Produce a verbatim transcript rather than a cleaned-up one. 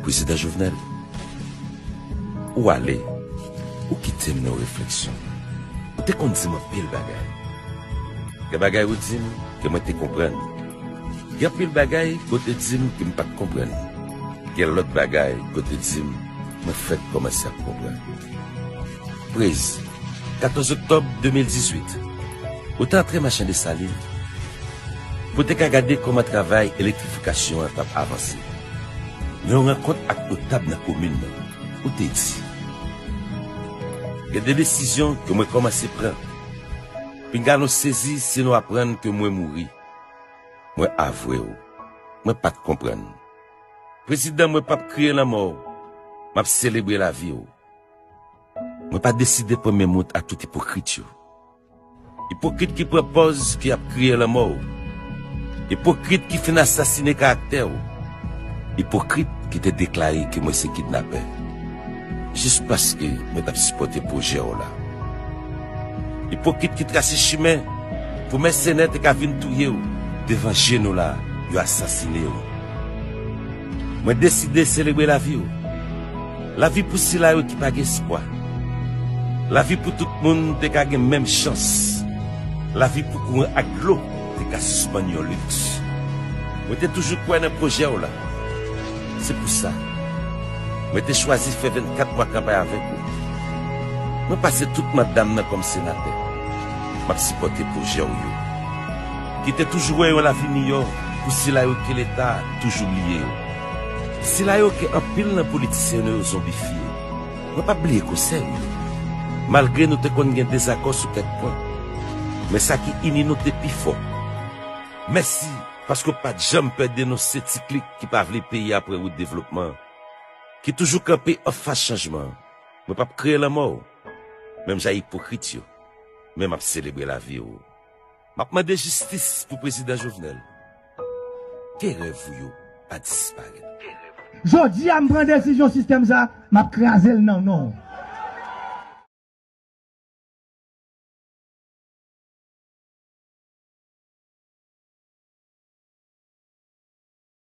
Prezidan Jovenel, ou ale, ou kite m nan refleksyon. Ou te konn di m anpil bagay. Gen bagay ou di m ke mwen te konprann. Gen anpil bagay ke w te di m ke m pa t konprann. Gen lòt bagay ke w te di m, mwen fèk kòmanse ap konprann. Prez, katòz oktòb de mil dizuit, ou te antre Machan Desalin pou te ka gade kòman travay elektrifikasyon an t ap avanse. Nan yon rankont ak notab nan komin nan, ou te di, gen de desizyon ke mwen kòmanse pran. Pinga nou sezi si nou aprann ke mwen mouri. Mwen avwe w, mwen pa t konprann. Prezidan, mwen p ap kriye lanmò w, m ap selebre lavi w. Mwen pa deside pran men mout ak tout ipokrit yo. Ipokrit ki pran pòz ke y ap kriye lanmò w. Ipokrit ki fin asasine karaktè w. Ipokrit ki te deklare ke mwen se kidnapè. Jis paske mwen t ap sipòte pwojè w la. Ipokrit ki trase chimen pou mèsenè te ka vin touye w devan je nou la, yo asasine w. Mwen deside selebre lavi w. Lavi pou sila yo ki pa gen espwa. Lavi pou tout moun te ka gen menm chans. Lavi pou kouran ak dlo te ka sispann yon liks. Mwen te toujou kwè nan pwojè w la. Se pou sa, mwen te chwazi fè vennkat mwa kanpay avèk ou. Mwen pase tout manda m nan kòm senatè. M ap sipòte pwojè w yo, ki te toujou wè yon lavi miyò pou sila yo ke Leta toujou bliye yo. Sila yo ke anpil nan politisyen nou yo zonbifye. Mwen p ap bliye konsèy ou yo. Malgre nou te konn gen dezakò sou kèk pwen, men sa ki ini nou te pi fò. Mèsi, paske w pa t janm pè denonse ti klik ki pa vle peyi a pran wout devlopman, ki toujou kanpe anfas chanjman. Mwen p ap kriye lanmò w, menm jan ipokrit yo, men m ap selebre lavi w. M ap mande jistis pou Prezidan Jovenel. Ke rèv ou yo pa disparèt. Jodi a, m pran desizyon sistèm sa, m ap kraze l nan non w.